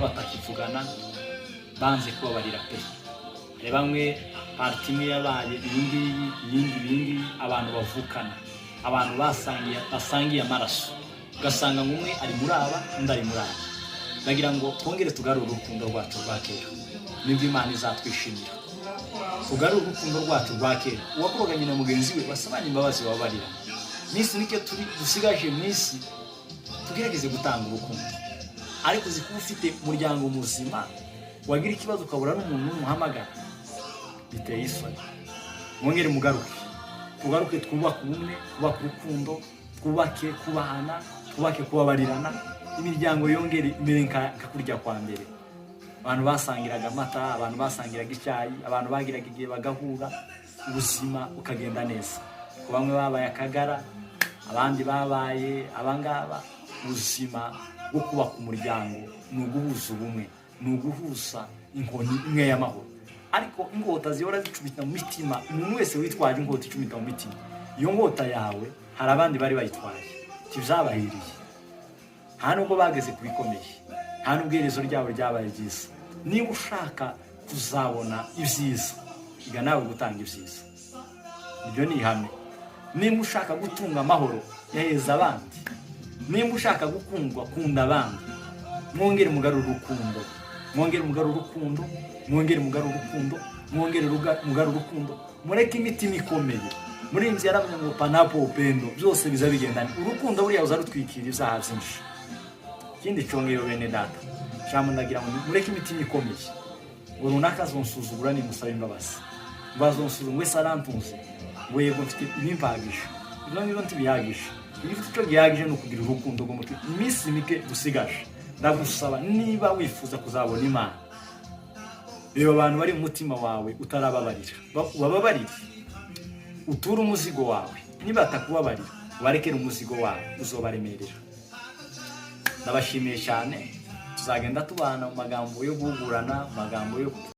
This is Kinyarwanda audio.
Batakivugana, banze kubabarira pe. Hari bamwe partie imwe yabaye iyi ngiyi, iyindi iyi ngiyi. Abantu bavukana, abantu basangiye amaraso, ugasanga ngo umwe ari muri aba, undi ari muri aba. Ndagira ngo twongere tugarure urukundo rwacu rwa kera, nibwo Imana izatwishimira. Tugarure urukundo rwacu rwa kera. Uwakoroganye na mugenzi we basabane imbabazi, bababarira. Minsi mike turi dusigaje mu isi, tugerageze gutanga urukundo. Ariko uzi kuba ufite umuryango muzima, wagira ikibazo ukabura n'umuntu umuhamagara? Biteye isoni. Mwongere mugaruke, tugaruke twubake ubumwe, twubake urukundo, twubake kubahana, twubake kubabarirana. Imiryango yongere imere nka kurya kwa mbere. Abantu basangiraga amata, abantu basangiraga icyayi, abantu bagiraga igihe bagahura, ubuzima bukagenda neza. Ku bamwe babaye akagara, abandi babaye abangaba. Ubuzima bwo kubaka umuryango ni uguhuza ubumwe, ni uguhuza inkoni imwe y'amahoro. Ariko inkota zihora zicumita mu mitima, umuntu wese witwaje inkota icumita mu mitima, iyo nkota yawe hari abandi bari bayitwaye, ntibyabahiriye. Nta nubwo bageze ku bikomeye, nta nubwo iherezo ryabo ryabaye ryiza. Niba ushaka kuzabona ibyiza, iga nawe gutanga ibyiza. Iryo ni ihame. Nimba ushaka gutunga amahoro, yaheza abandi. Nimba ushaka gukundwa, kunda abandi. Mwongere mugarure urukundo, mwongere mugarure urukundo, mwongere mugarure urukundo, mwongere mugarure urukundo. Mureke imitima ikomeye. Muri iyi nzu yaravuze ngo "panapo upendo", byose biza bigendana. Urukundo buriya ruza rutwikira ibyaha byinshi. Ikindi congeyo, bene data, jambo ndagira ngo mureke imitima ikomeye, ngo runaka azonsuzugura nimusaba imbabazi, ngo azonsuzugura, ngo ese arantunze, ngo yego mfite ibimpagije. Ibyo ngibyo ntibihagije. Igifite icyo gihagije ni ukugira urukundo rw'umutima. Iminsi mike dusigaje, ndagusaba, niba wifuza kuzabona Imana, reba abantu bari mu mutima wawe utarababarira, ubababarire, uture umuzigo wawe. Niba batakubabarira, ubarekere umuzigo wawe, uzobaremerera. Ndabashimiye cyane. Tuzagenda tubana mu magambo yo guhugurana, mu magambo yo